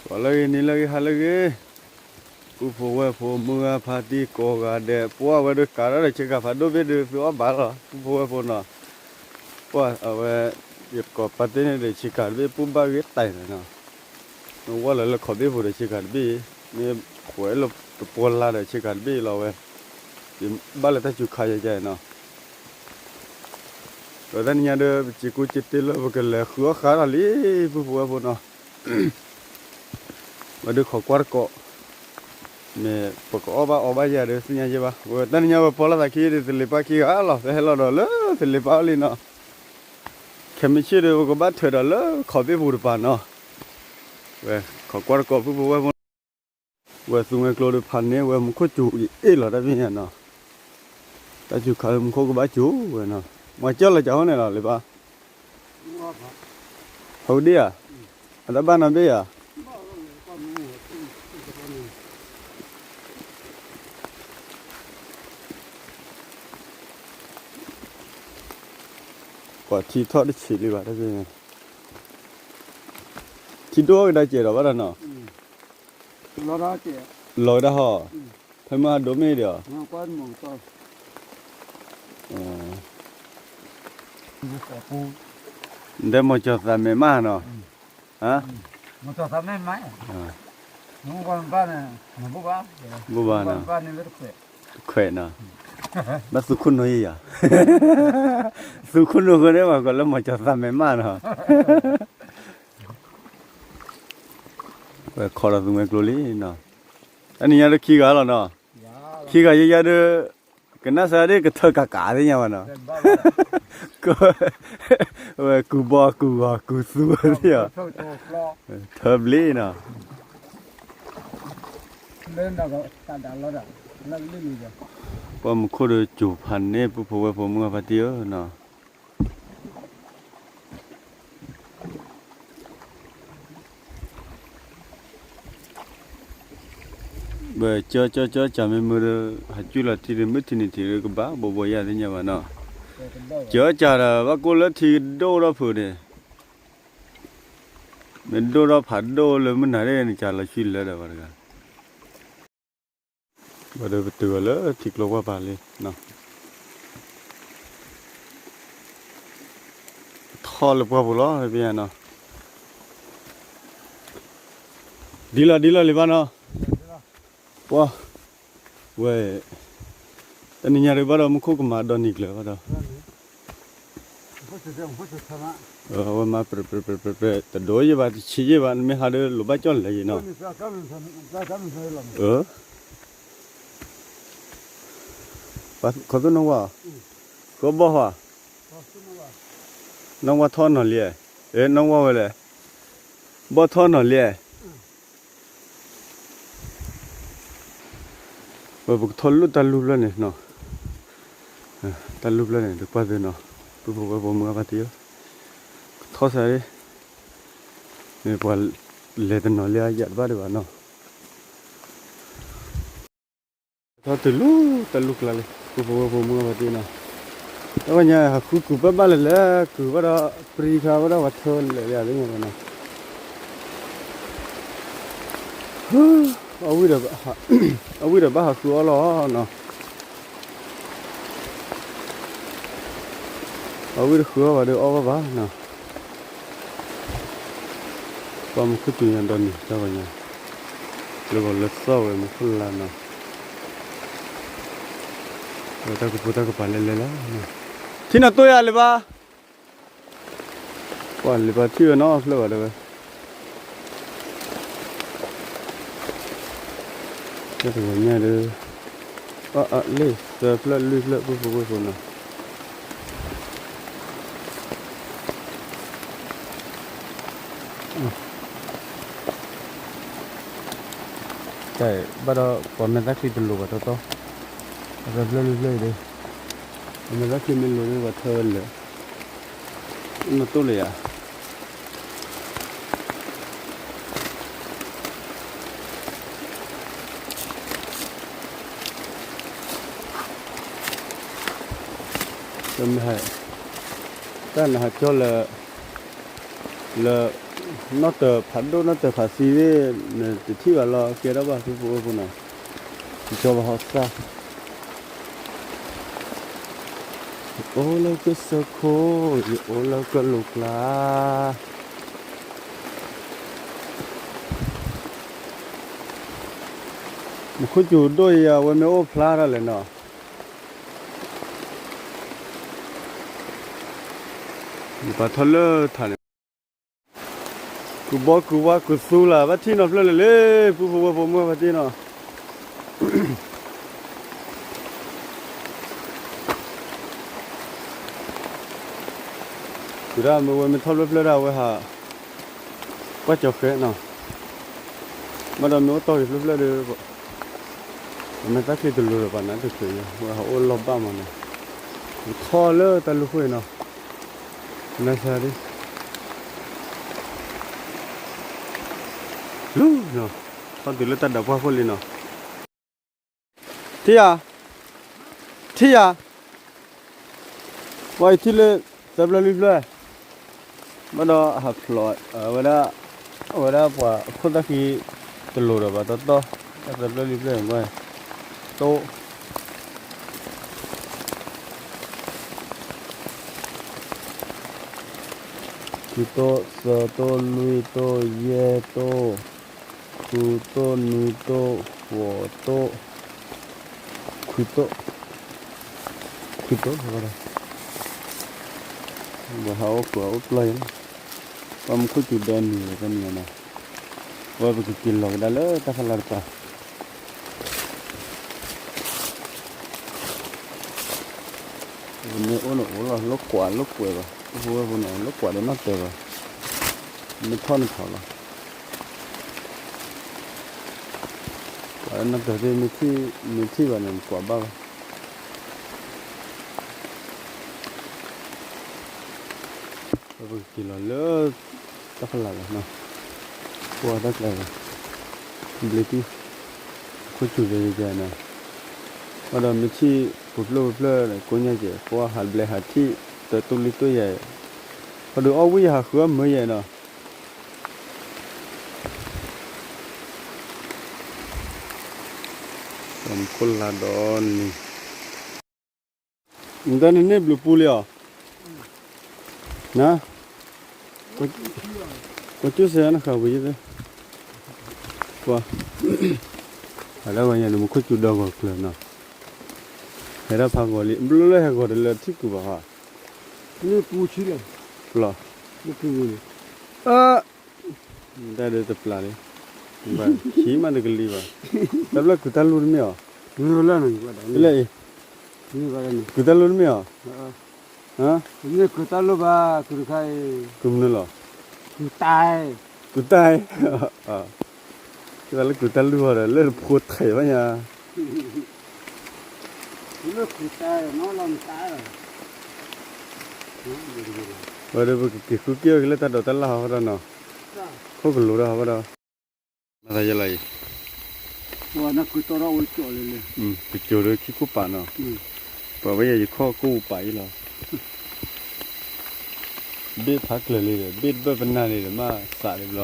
ဂီၤလၢအဂ့ၤ နံၤလၢအဂ့ၤ ဟါလၢအဂ့ၤ, ပုၢ်ဖိဝဲၢ်ဖိ မုၢ်ဂၤဖါတံၢ်ကိးဂၤဒဲး, ပှၢ်ဝဲဒၣ်ကးထီၣ်ဒီးဆ့ကၤဖးဒိၣ်ဘ့ၣ်ဒီး သုအီၣ်ဘၣ်လီၤ ပုၢ်ဖိဝဲၢ်ဖိနီၤ, ပှၢ်အဝဲ ယကိးပာ်တ့ၢ်န့ၢ်ဒီးဆ့ကၤတဘ့ၣ် ပူၣ်ဘၣ်ဂ့ၤတၢ်နီၤ, မ့ၢ်ဝဲလီၤလၢခီၣ်ဘ့ၣ်ပူၤဒီးဆ့ကၤတဘ့ၣ်, မ့ၢ်ဃဲးလၢတပှီၢ်လၢ်ဒီးဆ့ကၤတဘ့ၣ်လီၤဝဲ, ယဘၣ်လၢတၢ်စူၤခါယဲယဲနီၤ ဒီးတနံၤညါဒီး ပစံးကူစံးတ့ၢ်လၢပကလဲၤဃုအီၣ်ဃာ်ဒီးလံ ပုၢ်ဖိဝဲၢ်ဖိနီၤ, ဝဲဒုးခိးကွၢ်တကိး, မ့ၢ်ပကအီၣ်ဘၣ်အီဘၣ်ယၤဒီးသ့ၣ်ညါယဲဘၣ်, ဝဲတနံၤညါဝဲပီလီၤသးခံဒီး သလ့ၤပၢ်ခံဂၤလီၤ ပဟဲလီၤဒီးလၢသလ့ၤပၢ်အီၤလံနီၤ, ခဲမုၢ်ဆ့ၣ်ဒီး ပကဘၣ်ထွဲဒီးလၢခီၣ်ဘ့ၣ်ပူၤတပၤနီၤ, ဝဲခိးကွၢ်တကိး ပုၢ်ဖိဝဲၢ်ဖိနီၤ ဝဲသူငွဲကျိဒီးဖးန့ၢ်ဝဲမူခိၣ်စူၤအ့ၣ်လီၤ တၢ်ဖဲညါနီၤ, တၢ်စူၤခးလၢမူခိၣ်ကဘၣ်စူၤဝဲနီၤ, မၤကၠီၣ်လီၤကၠီၣ်ဟီန့ၣ်လီၤ လ့ၤဘၣ်, ဖးဝဲဒၣ်ဧါ, အတၢ်ဘၣ်နီၤဘ့ၣ်ဧါ, ပှၤထံထီၣ်တဆံးလံဘၣ် တၢ်ဖဲညါ, ထံဒိၣ်ကဒါကဲးဒီးဘၣ်ဒီးနီၤ လီၤကဒါဟီၣ်, ဖဲမဟါဒိၣ်မ့ၢ်ဒီး, ဒဲမီၤကၠီၤသးမဲာ်မးနီၤ, ဘိၣ်ဘၣ်နီၤ, ခွဲးနီၤ, ဘၣ်သူခိၣ်နူာ်ယဲယၤ, သူခိၣ်နူာ်ဃိန့ၣ် ပှၤကိးလၢမီၤကၠီၤသးမဲာ်မးနီၤ ဝဲခိးဒီးသူငွဲကျိလံနီၤ, တနံၤညါဒီးခံဂၤလီၤနီၤ, ခံဂၤယဲယဲဒီး, ကနၣ်စၢ်ဒ်ကထၢကးကးသ့ၣ်ညါဘၣ်နီၤ, ဝဲကူဘီကူဂီၤကူသူသ့ၣ်ညါ, ထၢဘျ့နီၤ, ပှၢ်မူခိၣ်ဒီးစူၤဖးန့ၢ် ပုၢ်ဖိဝဲၢ်ဖိ မုၢ်ဂၤဖါတံၢ်ဧၢနီၤ ဝဲကၠီကၠီကၠီ ကၠီမ့ၢ်မုာ်ဒီး ဟးကွံာ်လီၤထံဒီး မုၢ်ထံနံၤထံးဒီး ကဘၣ်ဘိဘိယၢ်သ့ၣ်ညါဘၣ်နီၤ, ကၠီကၠီဒီး ဘၣ်ကိၣ်လၢထံဒိၣ်ထီၣ်ဖုးန့ၣ်, မ့ၢ်ဒိၣ်ထီၣ်ဖးဒိၣ်လၢမုၢ်နၤဒ်န့ၣ် ကၠီလီၤဆံလၢာ်ဒီးဘၣ်တဂၤ ဘၣ်ဒီးပတုၤအီၤလၢထံကျိပှၢ်ပၤလံနီၤ, ထီၣ်လၢပှၢ်ပူၤလီၤ ဖဲညါနီၤ, ဒ်လီၤဒ်လီၤလံဘၣ်နီၤ, ပှၢ်, ဝဲ, တနံၤညါဒုးဘၣ်ဒီးမူခိၣ်ကမၤဒီနံၤကျၢၤဘၣ်ဒီး အဝဲမၤပြဲးပြဲးပြဲးပြဲး တဒိးယဲၢ်ဘၣ် တဆံးယဲၢ်ဘၣ် နမ့ၢ်ဟးဒီးလိၣ်ဘၣ်ကၠီၣ်လဲၤယံၤနီၤ, ခီသိၣ်နီၣ်ဝါ, ဃီဘီၣ်ဟါ, နီၣ်ဝါထီၣ်နီၤလံ, အဲ နီၣ်ဝါဝဲလဲၣ်, ဘီၣ်ထီၣ်နီၤလံ ဝဲပကထီၣ်လိၣ်တၢ်လူၢ်ဖျၢၣ်န့ၣ်နီၤ, တၢ်လူၢ်ဖျၢၣ်န့ၣ် ဒုးကွၢ်သ့နီၤ, ပုၢ်ဖိဝဲၢ်ဖိမုၢ်ဂၤဖါတံၢ်ဧၢ, ကထီၣ်စ့ၢ်, မ့ၢ်ပှၤလဲၤတနီၤလံအယၤတဘၣ်ဒံးဘၣ်နီၤ ထီၣ်တုၤလၢတၢ်လူၢ်ကျါလံ ပုၢ်ဖိဝဲၢ်ဖိမုၢ်ဂၤဖါတံၢ်နီၤ, တၢ်ဝဲညါ ဟးဃုကုၤပၢ်ဘၣ်လဲၣ်လဲၣ် ကုၤဘၣ်ဒီး ပြံခါဘၣ်ဒီး ပှၤထၢလဲၤလံသ့ၣ်ညါဘၣ်နီၤ အဝံၣ်ဒီး အဝံၣ်ဒီးဘၣ်ဟးဃုအီၣ်လီၤနီၤ, အဝံၣ်တဃုအီၣ်ဘၣ်ဒီးအီၣ်ဘၣ်ဘၣ်နီၤ, ပှၢ်မူခိၣ်စူၤညါဒီနံၤတၢ်ဝဲညါ, လၢဂီၤလၢသီၣ်ဝဲမူခိၣ်လါနီၤ, ဝဲတၢ်ကဖိတၢ်ကပၤလဲၤလဲၤလီၤ, ထံနီၤတိၢ်ယၤလံဘၣ် ပှၤလံၤပှၤထံၣ်ဝဲနီတဖျၢၣ်ဘၣ်တဲဝဲ, တၢ်တဂီၤညါဒီး, အလ့ၣ်သၢဖျၢၣ်လွံၢ်ဖျၢၣ် ပုၢ်ဖိဝဲၢ်ဖိနီၤ တၢ်ဘၣ်ဒီး ပှၤမဲာ်သၣ်ချံတလိၤဘၣ်တီတီ, အသၢဖျၢၣ်လွံၢ်ဖျၢၣ်အံၤဒီး, ပှၤမဲာ်သၣ်ချံမ့ၢ်လိၤဒီး ပှၤထၢဝဲလၢာ်, နီၢ်တိၢ်လၢယၤ တမ့ၢ်ဟဲ, တၢ်နဟးကၠီလၢ, လၢ, နီၣ်တၢၤဖးဒိၣ်နီၣ်တၢၤဖးသံသ့ၣ် နတထံၣ်ဘၣ်လီၤ ကဲထီၣ်ဘၣ် ပုၢ်ဖိဝဲၢ်ဖိနီၤ, ကၠီဘၣ်ဟီၣ်သၣ်, ယအိၣ်လၢကစၢၢ်ခိၣ် ယအိၣ်လၢကလူၤကျါ, မူခိၣ်စူၤဒိၣ်ယၤ အဝဲမ့ၢ်အိၣ်ဖျါထီၣ်လဲၣ်နီၤ, ယပာ်ထီၣ်လၢထးန့ၣ် ကုၤဘီကုၤဝါကုၤသူလၢ် ဘၣ်ထံၣ်နီၤဖျၢၣ်လၢာ်လၢာ် ပုၢ်ဖိဝဲၢ်ဖိမုၢ်ဘၣ်တ့ၢ်နီၤ, ကုၤဒၣ်မ့ၢ်ဝဲမ့ၢ်ထီၣ်ဖျၢၣ်ဖျၢၣ်ဒၣ်ဝဲဟး ကွၢ်ကၠီၤဃဲနီၤ, ဘၣ်ဒီးမ့ၢ်အိၣ်တီၢ်က့ၤဖျၢၣ်ဖျၢၣ်ဒီး အမ့ၢ်တၢ်ချံတလိၤဒီးပှၤနးတချုးညါ ဝဲဟးအိၣ်လီၢ်ဘၣ်မးနီၤ, ထီၣ်လၢတၢ်လူၢ်ဃိနီၤ, နသးဒ် လူၤနီၤ, ထီၣ်တုၤလၢတၢ်ဒၢးပှၢ်ခိၣ်လံနီၤ, ထံၣ်ယၤ, ထံၣ်ယၤ, ပှၤအံၤထံၣ်လၢ သၢဖျၢၣ်လွံၢ်ဖျၢၣ်, ဘၣ်ဒီးဟးဖျိးဝဲဒၣ်, အဝဲဒၣ်ပှၤခိၣ်သၣ်ခံ တလိၤဒီးဘၣ်တီတီ, တၢ်သၢဖျၢၣ်လွံၢ်ဖျၢၣ်ဝဲ, တိၢ် ခံတိၢ် သၢတိၢ် လွံၢ်တိၢ် ယဲၢ်တိၢ်, ဃုတိၢ် နွံတိၢ် ဃိးတိၢ်, ခွံတိၢ်, ခွံတိၢ်, ဝဲဟးအိၣ်ဃုာ်အိၣ်ပျီၢ်ယဲလီၤ, ပှၤမူခိၣ်စူၤဒီနံၤဝဲတနံၤအံၤနီၤ, ဝဲပကက့ၤလီၤကဒါလၢတၢ်ဖးလၢ်တပၤ မ့ၢ်အိၣ်န့ၣ်အိၣ်လီၤ လိာ်ကွၢ်လိာ်ကွဲဘၣ် ပုၢ်ဖိဝဲၢ်ဖိန့ၣ် လိာ်ကွၢ်ဒီးနီၣ်တၢၤဘၣ်, မ့ၢ်ထီၣ်န့ၣ်ထီၣ်လီၤ, ကွၢ်ဒီးနီၣ်တၢၤသ့ၣ် မ့ၢ်ထံၣ်ဘၣ်န့ၣ် ကွၢ်ဘၣ်ဘၣ် ပကက့ၤလီၤလၢ တၢ်ဖးလၢ်လီၤနီၤ, ပှၤတၢ်ကျဲၤလီၤ, ဘျ့ထံၣ်, ခိၣ်စူၤယဲယဲနီၤ, ဘၣ်ဒီးမ့ၢ်ထံၣ်ပူၤဖျၢၣ်ပူၤဖျၢၣ် ကိးညါကဲး ပှၤဟးဘျဲးဟးထံၣ် တၢ်တူၢ်လံတူၢ်ယဲ, ဟီဒုးအီၣ်ဝံၣ်ယဲဟးဃုအီၣ်မၢယဲနီၤ ပှၤမူခိၣ်လါဒီနံၤ, နတၢ်န့ၣ်န့ၣ်ဘျုးပူလံအီၤ, န, ကစၢ်စဲနဃာ်ဝံၤယသ့, ပှၤ, ဟးဒၣ်ဂီၤညါန့ၣ် မူခိၣ်စူၤဒီဂီၤကျၢၤနီၤ, ဟဲဒၣ်ဖးဂီၤလံ ဘျီလၢဟဲဂီၤတလၢထံၣ်ကူၣ်ဘၣ်ဟါ, လၢပူၤဆံလၢ, ပျီ, လၢပူၤန့ၣ်, အ တၢ်ဒုးတပျၢ်လံ, ဘၣ်ဆံးမးတကလံၤဘၣ်, တၢ်ဘျၢကုၤတၢ်လူၢ်တမ့ၢ်အီၤ, လၢအံၤ, ကုၤတၢ်လူၢ်တမ့ၢ်အီၤ, မ့ၢ်ကုၤတၢ်လူၢ်ဘၣ်, ကုၤမနုၤလီၤ, ကုၤတၢ်, ကုၤတၢ်, လၢလၢကုၤတၢ်လူၢ်ဟီဒီး လၢတဖိထံးဘၣ်ညါ ဝဲဒီးပကက့ၤဃုက့ၤဝဲက့ၤလၢတၢ်ဒိးတၢ်လၢ်ဟီဒီးနီၤ, ခိၣ်ကလိၤဒီးဟီဒီး, မၤသးယဲလီၤအံၤ, ပကၠိၤဒီးခံခိၣ်ပာ်နီၤ, ပှၤဝဲယဲယခိၣ်ကိၣ်ပာ်အံၤလီၤ, ဘ့ၣ်ဖးကျၢၤလံဒီး ဘ့ၣ်တဘၢၣ်ပနၢ်လံဒီး မ့ၢ်စးလံဘျီ,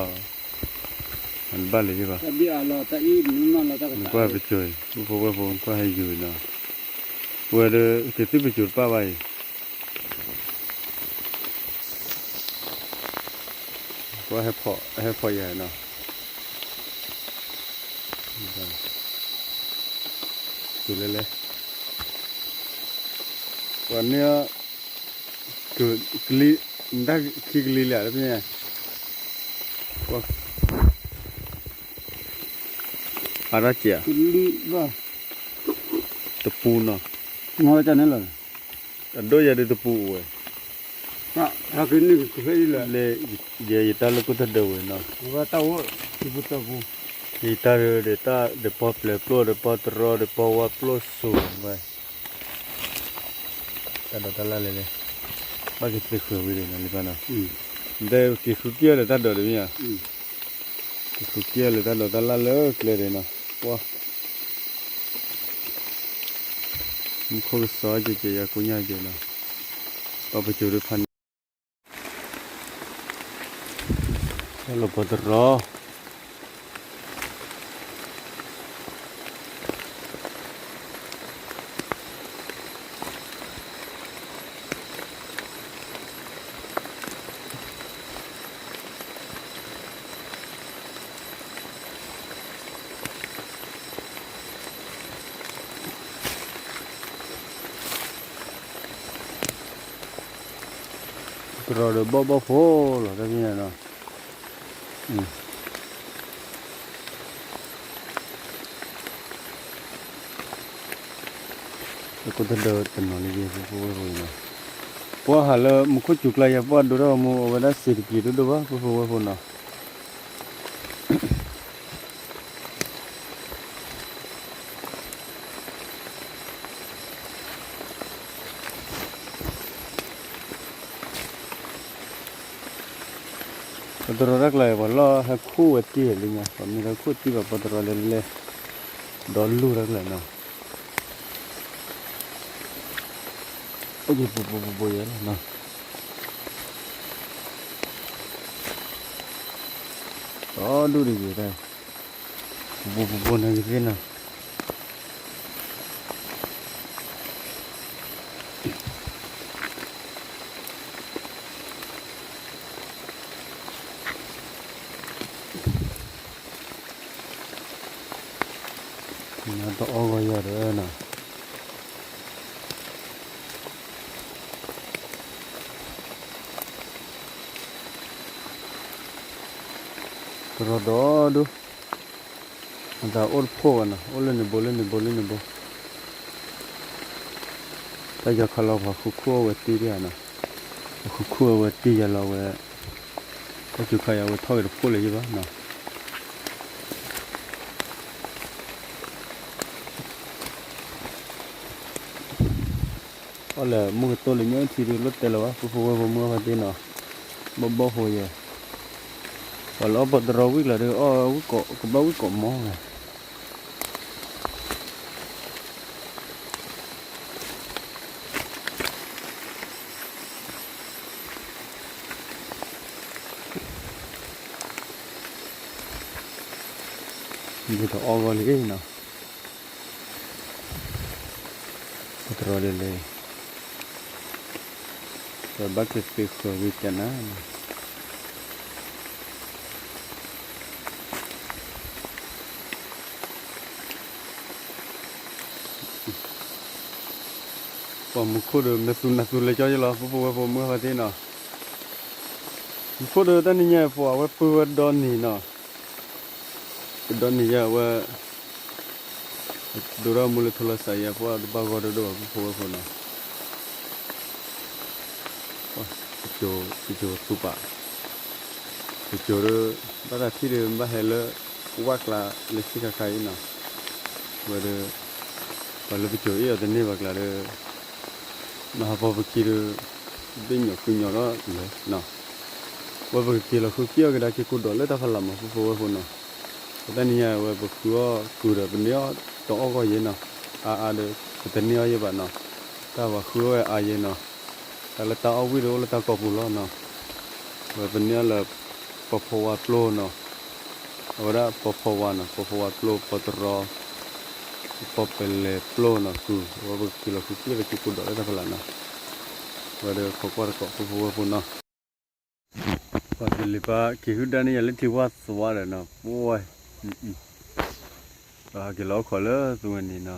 နဘၣ်လံဘၣ်, နကွၢ်ပကၠိၤအံၤ ပုၢ်ဖိဝဲၢ်ဖိ နကွၢ်ဟဲယူၤအံၤနီၤ, ဝဲဒီးက့ၤသုပကၠိၤတပၣ်ဘၣ်အံၤ ကွၢ်ဟဲဖီၣ်ယၤနီၤ, တုၤလဲၣ်လဲၣ်, ပှၤန့ၣ်, ကလံၤ, နတၢ်ခံကလံၤလံဧါ တဖဲ, ကွၢ်, အါဒၣ်စဲး, တပူၤနီၤ, အဒိၣ်ယၤဒုးတပူၤအိၣ်ဝဲ လၢ ယတၢ်လၢကိၣ်တၢ်ဒၢဝဲနီၤ, ယတၢ်ဒီး ဒီးပီၢ်ပျဲၤပျိၢ် ဒီးပီၢ်တရီ ဒီးပီၢ်ဝါပျိၢ်စိၤဝဲ, တၢ်ဒိးတၢ်လၢ်လဲၣ်လဲၣ်, ဘၣ်က့ၤသ့ဃုာ်ဝံၤဒီးနီၤလံဘၣ်နီၤ, ဒီးက့ၤဃုက့ၤအီၤလၢတၢ်ဒိးဒီးမ့ၢ်ဧါ, က့ၤဃုက့ၤအီၤလၢတၢ်ဒိးတၢ်လၢ်လၢကျဲဒီးနီၤ, ကွၢ် မူခိၣ်ကစီၤကဲကဲယၤကိးညါကဲနီၤ, ပှၤပစိၤဒုးဖးန့ၣ်, လီၤပီတရီ တရီဒီးဘီၣ်ဘီၣ်ဖိလီၤ တၢ်ဖဲန့ၣ်နီၤ, တၢ်ကတၢၢ်တနီၤလံယဲၢ်ဖိဖိဝဲဖိအံၤနီၤ, ပှၤဟးလၢမူခိၣ်စူၤကျါယဲၢ် ပှၤဒိတၢ်ဂီၤမူ အဝဲဒၣ်စ့တကံၤဒိၣ်ဒိၣ်ဘၣ် ဖိဖိဝဲဖိနီၤ. ပတရီတၢ်ကျါ ပှၤလီၢ်ဟဲခူၣ်ဝဲတံၢ်လံညါ ပှၤမ့ၢ်တခူၣ်တံၢ်ဘၣ် ပတရီလဲၤလဲၤ ဒီးလူၢ်တၢ်ကျါနီၤ, အိၣ်က့ၤပူၤပူၤပူၤပူၤယဲၢ်လီၤနီၤ, ဒီဒူၣ်တယံၤတၢ် ပူၤပူၤပူၤပူၤန့ၣ်ကသ့နီၤ. နတအီၣ်ဂီၢ်ယၤဒီးနီၤ, တရီဒီဒူၣ် အသးအိၣ်တဖှိၣ်ဘၣ်နီၤ, အိၣ်လၢန့ၣ်ဘိလၢန့ၣ်ဘိလၢန့ၣ်ဘိ, တၢ်ယီၤခါလီၤပှၤဃုခူၣ်အဝဲတံၢ်ဒံးဧါနီၤ, ပှၤဃုခူၣ်အဝဲတံၢ်ယၤလီၤဝဲ, တၢ်စူၤခါယၤဝဲထီၣ်က့ၤတဖှိၣ်လၢၤယံၤဘၣ်နီၤ. အီၣ်လၢမုၢ်ကတိၢ်လၢညၣ်အုၣ်ထံဒုး လိၣ်တဲလၢၤဘၣ် ဖိဖိဝဲဖိမုၢ်ဂၢ်ဖါတ့နီၤ, ဘီၣ်ဘီၣ်ဖိယဲၢ်, ပှၤလၢအီၣ်ပီတရီဝံၣ်ကျါဒီး အီၣ်ဝံၣ်ကဘၣ်ဝံၣ်ကိးမီၤဝဲ ယတအီၣ်ဂီၢ်လံနီၤ, ပတရီဒ်လဲၣ်, ပဘၣ်က့ၤသ့ဃၢၤဝံၤကနၤနီၤ. ပှၤမူခိၣ်ဒီး မဲာ်သူနၢ်သူလဲၤကၠီယလီၤ ဖိဖိဝဲဖိမုၢ်ဂၢ်ဖါတ့နီၤ, မူခိၣ်ဒီးတၢ်နံၤညါ ပှၤအဝဲပုၢ်ဝဲဒီနံၤနီၤ, ပဒီနံၤယဲၢ်အဝဲ ဒိၣ်ထီၣ်မူလၢထိလီၤစးယဲၢ် ပှၤတဘၣ်ဂီၢ်ဒိၣ်ဒိၣ်ဘၣ် ဖိဖိဝဲဖိနီၤ, ပစိၤသူပာ်, ပစိၤဒီး ဘၣ်တၢ်ထံၣ်ဒီး ဘၣ်ဟဲလၢ ဝၣ်ကျါလၢဆံခါခါအံၤနီၤ, ဝဲဒီး ပှၤလၢပစိၤအ့ၣ်အီၤတန့ၢ်ဘၣ်ကျါဒီး မဟါဖီပခံဒီး ဘ့ၣ်ညီၣ်ဃုညီၣ်ထီၣ်လဲၣ်နီၤ, ဝဲပကက့ၤလီၤဃုက့ၤအီၣ်ကဒါက့ၤကိးဒီးလၢတၢ်ဖးလၢ်မး ဖိဖိဝဲဖိနီၤ, ပတၢ်နံၤညါဝဲပဃုအီၣ်ကုၤဒီး ပန့ၢ်အီၣ်တအီၣ်ဂီၢ်ယဲၢ်နီၤ, အါအါဒီး ပတန့ၢ်အီၣ်ယဲၢ်ဘၣ်နီၤ, တၢ်ပှၤဃုအီၣ်ဝဲအါယဲၢ်နီၤ, တၢ်လၢတၢ်အီၣ်ဝံၣ်ဒီးအိၣ်လၢတၢ်ကီၢ်ပူၤလီၤနီၤ, ဝဲပန့ၢ်အီၣ်လၢ ပီၤဖီဝါပျိနီၤ, အဝဲဒၣ်ပီၤဖီဝါနီၤ ပီၤဖီဝါပျိ ပီၤတရီ ပီၤပလဲၤပျိနီၤ ကုၤ အဝဲပကက့ၤလီၤဃုက့ၤလၢက့ၤကိးဒီးလၢတၢ်ဖးလၢ်နီၤ, ဝဲဒီးခိးကွၢ်တကိး ဖိဖိဝဲဖိနီၤ, ပှၤတလံၤပၢ်က့ၤဟုၣ်ဒါန့ၢ်ယၤလၢထံဝၣ်သဝါဒီးနီၤ ပှၤ ပဟးက့ၤလီၤအိၣ်ခိးလၢသုဝဲန့ၣ်နီၤ,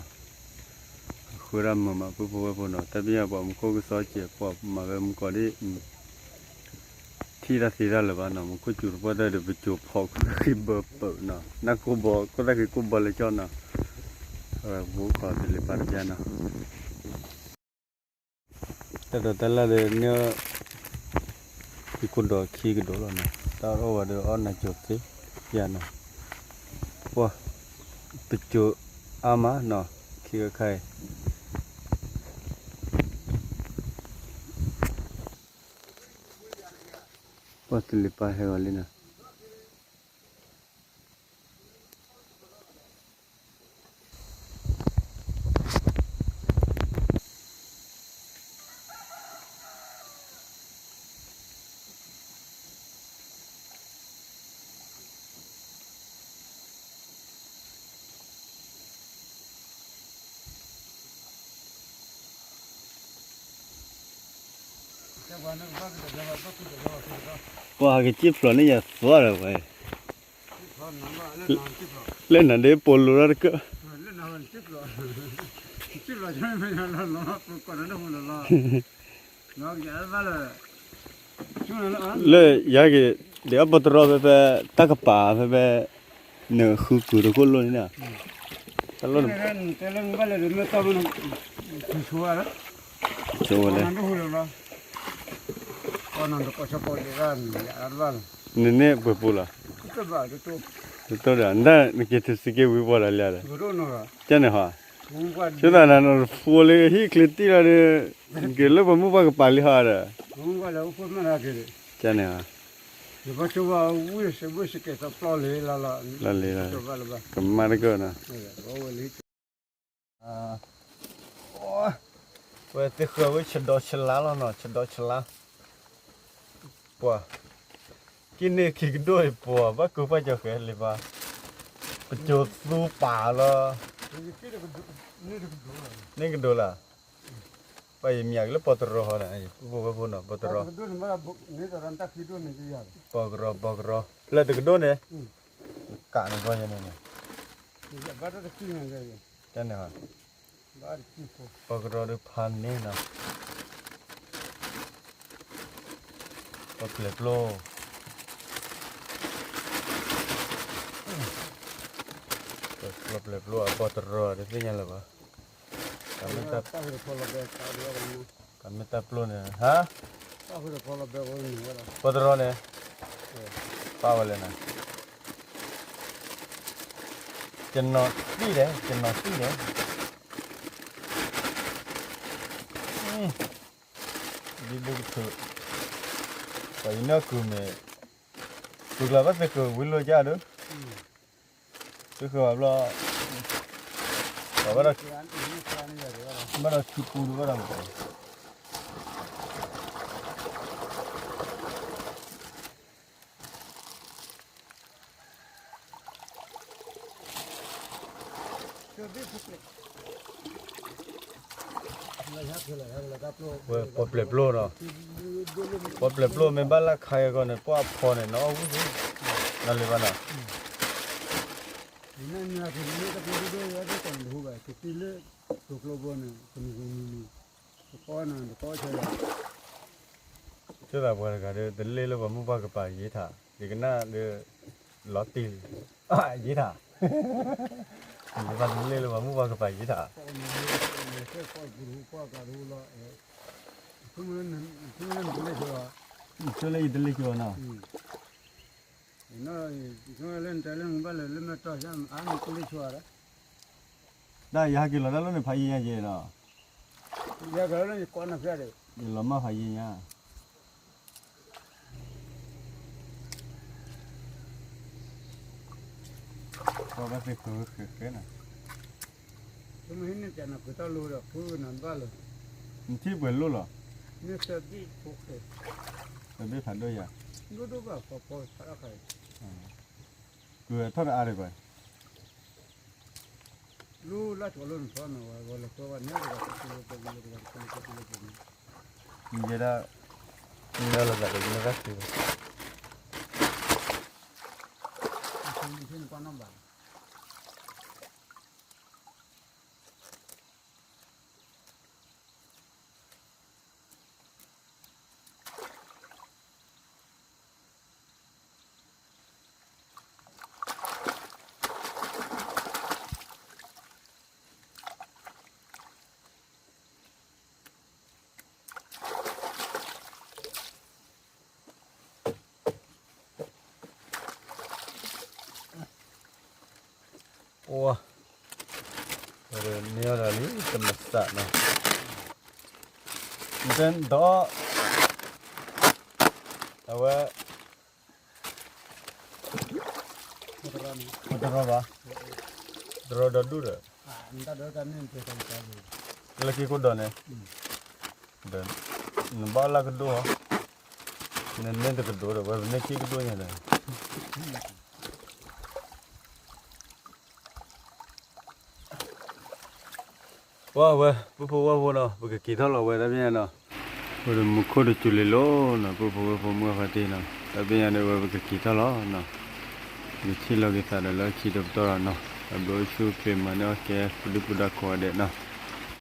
အဃုဒၣ်မုာ်မး ဖိဖိဝဲဖိနီၤ, တၢ်ပညိၣ် ပှၤမူခိၣ်ကစီၣ်စဲး ပှၤမၤဝဲမူကီၢ်ဒ် ထံၣ်တၢ်သ့တၢ်လၢၤဘၣ်နီၤ, မူခိၣ်စူၤတပှၢ်တၢၢ်ဒီး ပစိၤဖီခိၣ်ဃံဘၢပၢၢ်နီၤ, နၢ်ကိၢ်ဘီ ကိၢ်သၣ်ဃံကိၢ်ဘီလဲၤကၠီနီၤ, အဝဲပအိၣ်ခိးတလံၤပၢ်တပျၢ်နီၤ တၢ်ဒိးတၢ်လၢ်ဒီးန့ၣ် ဟံၣ်ကိၢ်ဒီးခံကဒိးလီၤနီၤ, တၢ်အီၣ်ဝဲဒီးအီၣ်နၤစိၤသ့ယၤနီၤ, ပှၤ ပစိၤအါမးနီၤ, ခံခါခါအံၤ ပှၤတလံၤပၢ်ဟဲဂီၤလံနီၤ. ပှၤကစံၣ်ဖျိးန့ၢ်ယၤသွါဒီးဝဲ, လၢနၤဒ်ပိာ်လိၤထီၣ်တကၢၢ်, လၢယၤက့ၤ ဒ်အပီတရီဖဲဖဲ တၢ်ကပၤဖဲဖဲ နဃုကုၤတခိၣ်လိၣ်န့ၣ်, တၢ်လိၣ်န့ၣ် ဆိဝဲလၢ နန့ၢ်ပှဲၤပူၤလီၤ, တတိၢ်ဒီး နတၢ်နက့ၤထူစက့ဝံၤပှၤဒီးလၢဒီး, ကန့ၣ်ဟီ, ဆိသးနၤနဖိလၢဟံၣ်ချ့တံၢ်လီၤဒီး, နက့ၤလၢပှၤမုၢ်ပှၢ်ကပၤလံဟီဒီး, ကန့ၣ်ဟီ, လီၤလံ, ကမၣ်တကၢၢ်နီၤ, ဝဲသ့ၣ်ဃၢၤဝဲဆဒီဆလါလီၤနီၤ, ဆဒီဆလါ, ပှၤ, ကံၣ်န့ၢ်ခံကဒိၣ်အံၤပှၤ ဘၣ်ကူပှၢ်ကၠီၤဃဲလံဘၣ်, ပစိၤသူပာ်လီၤ, န့ၢ်ကဒိၣ်လၢ်, ပှၤယမၠးက့ၤလၢပီတရီဟီနီၤ, ပီတရီ, ပီကရီ, ပီကရီဖျၢၣ်တကဒိၣ်န့ၣ်, ကးန့ၣ်ဘီယဲန့ၣ်န့ၣ်, တၢ်န့ၣ်ဟီ, ပီကရီဒုးဖးန့ၢ်နီၤ, ပီပျဲၢ်ပျိ, ပီပျဲၢ်ပျိအပီတရီဒုးသ့ၣ်ညါလၢၤဘၣ်, တၢ်မ့ၢ်တၢ်ပျိန့ၣ်, ဟါ, ပီတရီန့ၣ်, ပာ်ဝဲလဲၣ်နၤ, ကနီၤသံၣ်လဲၣ်, ကနီၤသံၣ်လဲၣ်, ဒ်ဘုကထုး, ပှၤယနၢ်ကုၤမ့ၢ်, ကုၤကျါဘၣ်သကုၤဝံၤလိာ်ကၢ်ဒုး, သဃၢၤဘၣ်ဘျီ, ဘၣ်ဒီးဆူပူၤဒုးဘၣ်ဒီး ပီပျဲၢ်ပျိနီၤ, ပီပျဲၢ်ပျိမ့ၢ်ဘၣ်လၢခါအဂီၢ်န့ၣ် ပှၢ်ဖီန့ၣ် နအီၣ်ဝံၣ်, နလၢၤဘၣ်နီၤ, တလ့လၢပှၤမုၢ်ပှၢ်ကပၤယ့ထး, ဆိသးပှၤတဂၤဒီးတလ့လၢပှၤမုၢ်ပှၢ်ကပၤယ့ထး, ယကနၣ်ဒီး လီၤတံၢ်, ယဘၣ်တလ့လၢပှၤမုၢ်ပှၢ်ကပၤယ့ထး, ဆိလၢယတလ့ဆိအီၤနီၤ, တၢ်ယဟဲက့ၤလီၤတၢ်လီၢ်န့ၣ် ဖးယံၤညါက့ၤနီၤ, ယလီၤမၢ်ဖးယံၤညါ ပှၤဘၣ်သ့ၣ်ဃၢၤဃဲဃဲနီၤ, နထံၣ်ပှဲၤလိၣ်လီၤ, တဘ့ၣ်ဖးဒိၣ်ယၤ, ကုၤထီၣ်တအါဒံးကွၢ်, ယဲဒၣ်, လီၤသးဒီးယနဘၣ်သ့ၣ်, အိၣ်, မ့ၢ်အီၤဒၣ်လံ တမၤသးနီၤ, ဒီး, အဝဲ ပတရီဘၣ်, တရီဒီဒူၣ်ဒီး, လၢခံကဒီးန့ၣ်, ဒီး, နဘၣ်လၢကဒိၣ်ဟီ, နန့ၢ်တကဒိၣ်ဒီး ဝဲပန့ၢ်ခံကဒိၣ်ညါဒီး ပှၤဝဲ ပဖိဝဲဖိနီၤ ပကက့ၤထီၣ်လီၤဝဲတၢ်ဖဲညါနီၤ, အိၣ်ဒီးမူခိၣ်တစူၤလ့ၤလီၤနီၤ, ပုၢ်ဖိဝဲၢ်ဖိမုၣ်အဖါတံၢ်နီၤ, တၢ်ဘ့ၣ်ညါဒီးဝဲပကက့ၤထီၣ်လီၤနီၤ, ပကထံၣ်လိာ်က့ၤသးဒီးလၢခံတပတီၢ်ဒီးနီၤ, တၢ်ဘျုးအိၣ်ဆူၣ်ချ့မၤန့ၢ်အီၣ်ကဲ ပဒုၣ်ပဒါကိးဂၤဒဲးနီၤ.